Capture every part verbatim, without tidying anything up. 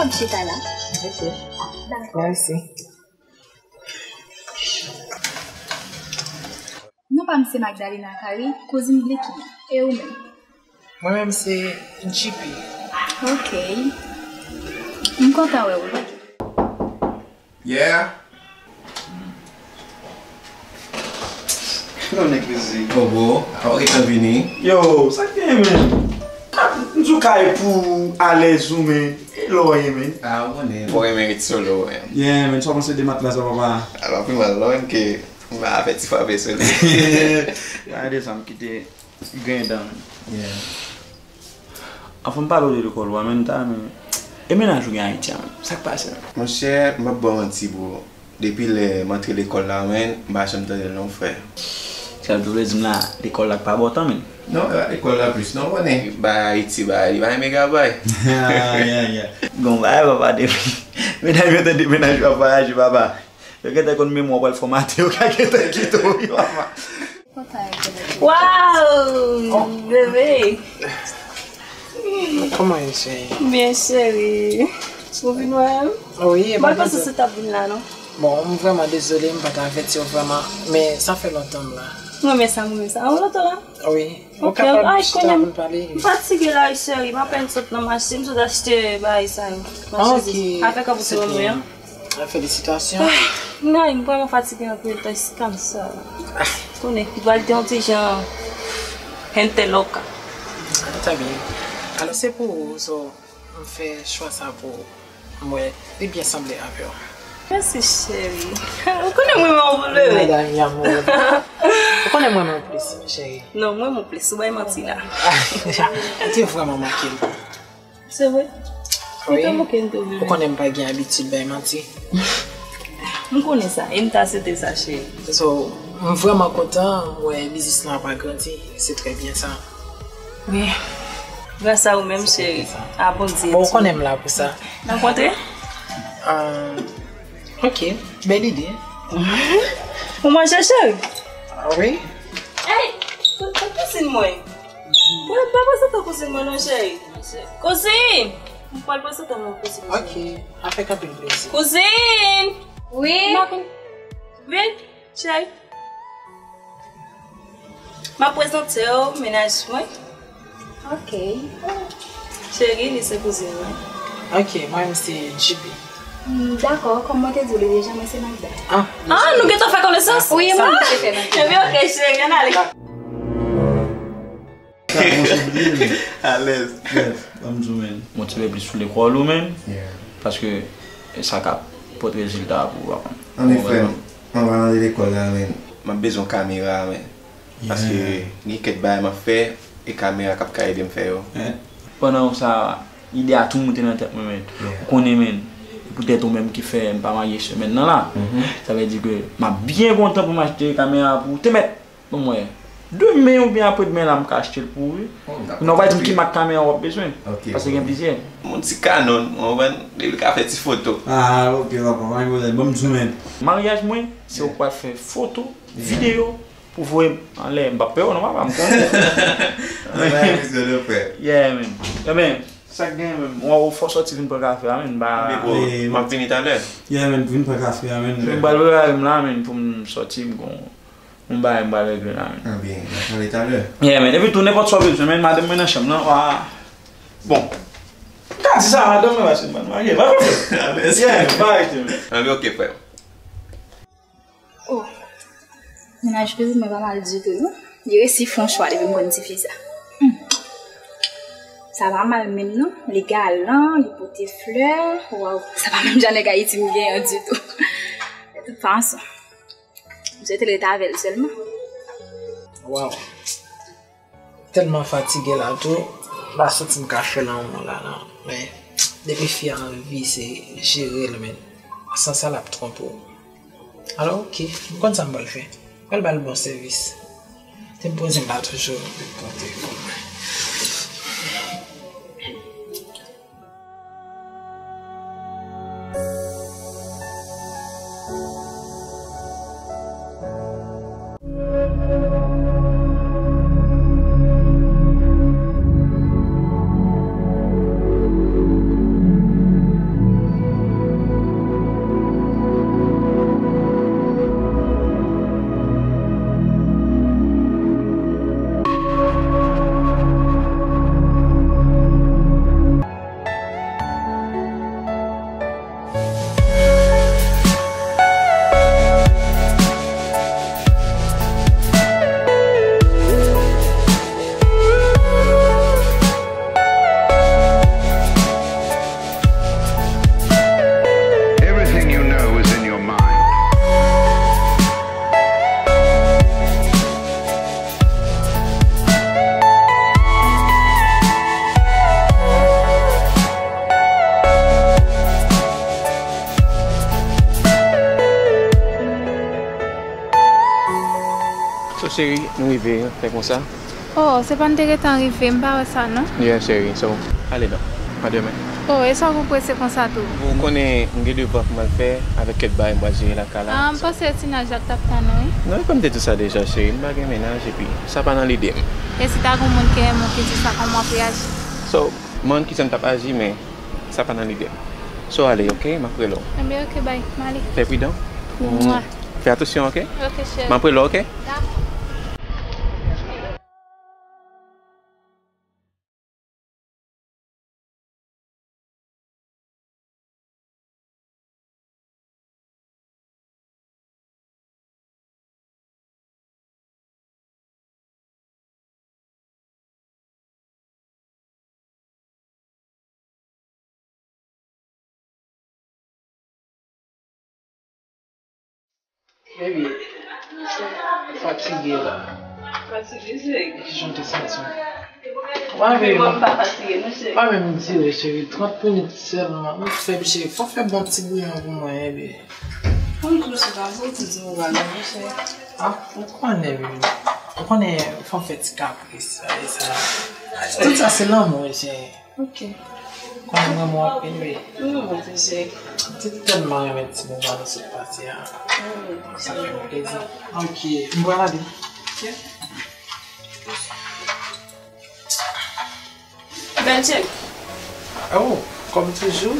M chita la. Ok. Dakò. Mèsi. Non pa m se Magdalena Carrie, kouzin Blicky. E ou menm? Mwen menm se G P. Ok. M kontan wè w wi. Yeah. Yo, nèg rizib. Bobo, avan w gentan vini. Yo, sa k genyen, men? M di w kay pou alèz ou, men. E lè w ye, men? Ah, ou konnen. Bon, renmen ret solo, men. Yeah, men, sa w panse de matlas la, papa? Alò, pi mal, lò, menm ke m pa fè ti frape sou li. Gade sa m kite grenn dan, men. Yeah. Anfen, m pale w de lekòl ou a, men, ta, men. E mennaj ou gen Ayiti a, men? Sa k pase, men? Monchè, m ap ba w manti, bro. Depi lè m antre lekòl la, men, m pa janm tande l non, frè. Sa vle di m la, lekòl la k pa ba w tan, men? Non, e pa lekòl la plis, non, konnen. Bay Ayiti, bay, li pa renmen gabay. Ah, yeah, yeah. Gon bagay, papa, depi mennaj yo tande mennaj yo ap vwayaje, papa. Yo gentan konn memwa w pral fòmate, yo ka gentan kite w, wi, papa. Waw, bebe. Kòman w ye, cheri? Byen, cheri. Ou vin wè m? Wi, e pa panse se t ap vin la, non. Bon, m vrèman dezole, m pa t avèti w vrèman, men sa fè lontan m la. M renmen sa, m renmen sa. Ou lontan la? Wi. Ou kapab chita pou n pale? M fatige la, wi, cheri. M apèn sot nan mache, m sot achte bagay sa yo. Mache. Ok, se byen. Felisitasyon. Ah, nan, m vrèman fatige anpil, tan si kansa. Konnen, li pral te yon ti jan hentè loka. Ah, ta byen. Alò, se pou ou, so, m fè chwa sa pou ou. M wè, li byen sanble avè w. Mèsi, cheri. Ou konnen mwen renmen w pou de vrè. Nada, mi amor. Ou konnen mwen renmen w plis, cheri. Non, mwen renmen w plis. Ou bay manti la. Ou te vrèman manke m. Se vre? Wi. Ou te manke m tou, bebe. Ou konnen m pa gen abitid bay manti. M konnen sa, e m ta swete sa, cheri. So, m vrèman kontan wè biznis lan ap agrandi. Se trè byen sa. Wi. Gras a ou menm, cheri. A Bondye. Bon, ou konnen m la pou sa. N ap rantre? Ah, ok. Bèl ide. Ou manje, cheri? Ah, wi. Ey, kou-, kou-, kouzin mwen. Mwen pa prezante kouzin mwen non, cheri. Kouzin! Mwen pral prezante mwen kouzin mwen. Ok, avèk anpil plezi. Kouzin! Wi? Vin, cheri. M ap prezante w mennaj mwen. Ok. Cheri, li se kouzin mwen. Ok, mwen menm se G P. Mm, dakò, kòm mwen te di w li deja, mwen se Magda. Ah, ah, nou gentan fè konesans? Wi, mwen. Ebyen, ok, cheri, ann ale. Sa bon, se byen. Alèz. Yes, ban m di w, men. Motive plis sou lekòl ou, men. Yeah. Paske e sa k ap pote rezilta pou ou, pa konn. Ann, men frè m, ann ale lekòl la, men. M ap bezwen yon kamera, men. Paske gen kèk bagay m ap fè, e kamera k ap ka ede m fè yo. Pandan sa, ide a tou moute nan tèt mwen, men. Ou konnen, men, e poutèt ou menm ki fè m pa marye semèn nan la. Sa vle di ke m ap byen kontan pou m achte kamera pou ou. Te mèt, bon, mwen, demen oubyen apre demen la, m ka achte l pou ou, wi. Non, w pa di m ki mak kamera w ap bezwen. Paske gen plizyè. Yon ti Canon, ou konprann, depi l ka fè ti foto. Ah, ok, papa, pa gen pwoblèm. Ban m di w, men. Maryaj mwen, se ou k pral fè foto, videyo, pou voye m anlè, m p ap pè w non, papa, m konnen. Ann bay misyon non, frè. Yeah, man. Ebyen, sa k genyen menm, w fò sòti vin pran kafe a, man, m pa. Ebyen, bro, m ap vini talè. Yeah, man, vin pran kafe a, man. M pral prepare m la, man, pou m sòti, m gon yon bagay m pral regle la, man. Ebyen, n ap pale talè. Yeah, man, epi tou, nenpòt sa w bezwen, man, madanm mwen nan chanm nan, wa. Bon, m ka di sa, madanm mwen, paske m pa marye, pa pwoblèm. Yeah, pa rete, man. Ebyen, ok, frè. Oh, mennaj kouzin mwen pa mal ditou, non. Li resi fè yon chwa depi m konn tifi sa. Hmm. Sa pa mal menm, non. Li galan, li pote flè. Waw, sa pa menm jan nèg Ayiti m genyen an ditou. De tout fason, m swete l rete avè l sèlman. Waw. Tèlman fatige la tou, m pa santi m ka fè lanmou la, non. Men, depi fi a anvi, se jere l, men. San sa, l ap twonpe w. Alò, ok, m konn sa m pral fè. M pral ba l bon sèvis. Te m poze m la toujou, konte pou mwen. Cheri, nou rive, fè konsa. Oh, se pa n te gentan rive, m pa wè sa non. Yeah, cheri, so, ale non. A demen. Oh, e sa w prese konsa tou? Ou konnen m gen devwa pou m al fè avèk kèk bagay m pral jere lakay la. Ah, m panse Tina Jacques t ap tann ou, wi. Non, e kòm m te di w sa deja, cheri, m pa gen mennaj, epi sa pa nan lide m. E si ta gen moun ki renmen w ki di sa, kòman w ap reyaji? So, m konn kijan m t ap aji, men sa pa nan lide m. So, ale, oke? M ap rele w. Enben, oke, bay. M ale. Fè pridan. Mwa. Fè atansyon, oke? Oke, cheri. M ap rele w, oke? Dakò. Baby, fatige la. Fatige, cheri? Kijan w te santi w? Mwen menm, mwen pa fatige, non, cheri. Mwen menm, m dire, cheri, trant minit sèlman. M fè, cheri, fò w fè bon ti bouyon pou mwen, baby. Konn tou se pa pou ti di ou ba non, cheri. Ah, ou konnen, baby. Ou konnen, fò m fè ti kapris, sa, e sa. Tout sa, se lanmou, cheri. Ok. Konnen m renmen w anpil, wi. M renmen w tou, cheri. M te tèlman renmen ti moman nou sot pase a. Sa fè m plezi. Ok, m pral ale. Ok. Bèl cheri. Oh, kòm toujou.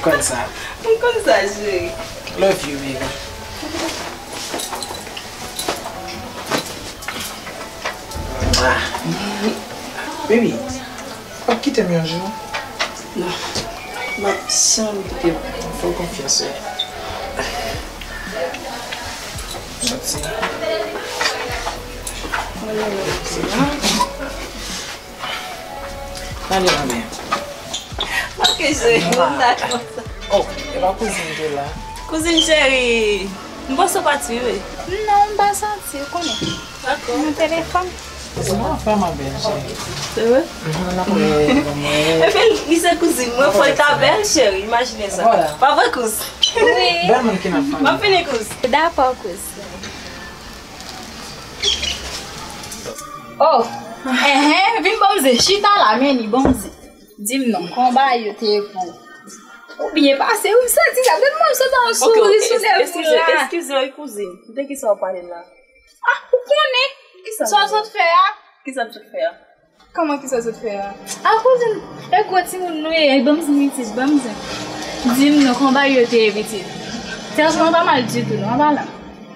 Konn sa. M konn sa, cheri. Love you, baby. Ah. Baby, w ap kite m yon jou? Non. M ap janm kite w. Fè w konfyans, wi. Soti. Mwen, mwen, mwen. Pale mwen byen. Ok, cheri, m dakò sa. Oh, e pa kouzin ki la? Kouzin cheri, m panse w pati, wi. Non, m pa santi, ou konnen. Dakò. Nan telefòn. Se yon afè, ma belle, cheri. Se vre? Mhm, n ap wè, wè. Epi, li se kouzin mwen, fò l ta bèl, cheri, imajine sa. Vwala. Pa vre, kouz? Wi. Bèl moun ki nan fanmi. M ap fini, kouz. Dakò, kouz. Oh, enhen, vin ban m zen. Chita la, men li ban m zen. Di m non, kòman bagay yo te ye pou ou? Ou byen pase, wi, m santi sa. Gad mwen, m sot an souri sou lèv ou la. Eskize, eskize, wi, kouzin. De kisa w pale la? Ah, ou konnen. Kisa? Sa w sot fè a? Kisa m sot fè a? Kòman, kisa w sot fè a? Ah, kouzin, e gwo timoun nou ye, ban m zen pitit, ban m zen. Di m non, kòman bagay yo te ye, pitit? Tèt mwen pa mal ditou, non, an palan.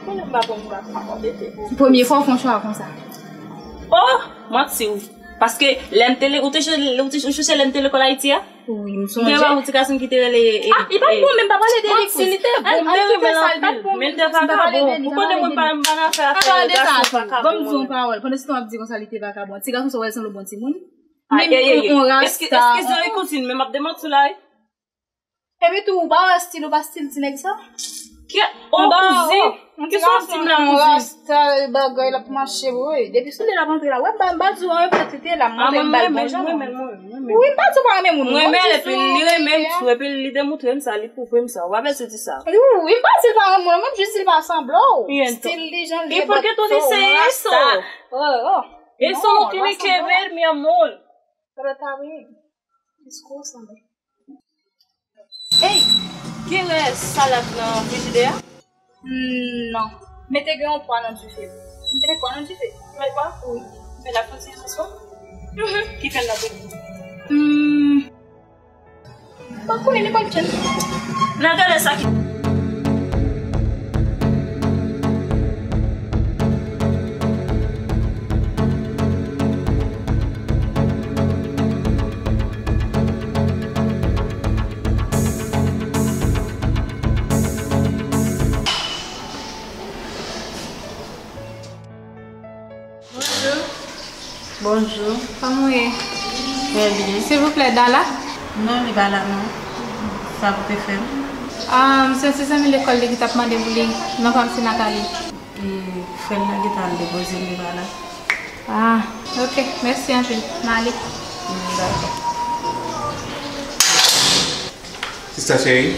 Konnen m pa konn, m pa konn, m pa konn, tete. Premye fwa w fè yon chwa konsa. Oh, manti w. Paske lè m te le-, ou te che-, ou te, ou chèche lè m te lekòl Ayiti a? Wi, m sonje. Gen yon ti gason ki te rele, e, ah, li pa t bon, men m pa pale de li, kouz. Manti, li te bon, m te renmen l anpil, men l te vakabon. Ou konnen mwen pa, m pa nan afè, afè gason vakabon. Ban m di yon pawòl. Pandan se tan w ap di konsa li te vakabon, ti gason sa w wè l sanble yon bon timoun. Men yon rasta. Eskize, wi, kouzin, men m ap demanti w la, wi. Epi tou, ou pa wè stil, ou pa stil ti nèg sa? Ki, oh, kouzin? Ki sa w di m la, kouzin? Rasta, bagay, l ap mache, wi. Depi sou li l ap antre la. Wè, m pa, m pa di w anyen, petèt li te la, m montre m ba l bon jan. Wi, m pa di w pa renmen moun. Mwen renmen l, epi li renmen m tou, epi li demontre m sa, li pwouve m sa. W pa bezwen di sa. Wi, m pa di l pa renmen moun, mwen jis di l pa sanble w. Stil li, jan l ye, bòt so, rasta. Oh, oh. Eso no tiene que ver, mi amor. Pero está bien. Eskiskuze. Ey, gen rès salad nan frijidè a? Mm, non. Men te gen yon pwa nan dife. M te met pwa nan dife. Met pwa? Wi. Men l ap fouti sou swa? Mhm. Ki fè l ap fouti? Mm. M pa konnen li pa t jen. N a gade sa ki. Bonjou. Bonjou. Kòman w ye? Trè byen. Silvouplè, Dala? Non, li pa la non. Sa pou te fè m? Ah, se yon ti zanmi lekòl li ki t ap mande pou li. Non pa m se Nathalie. E frè l la gentan al depoze m, li pa la. Ah, ok. Mèsi anpil. M ale. Mm, dakò. Sista cheri,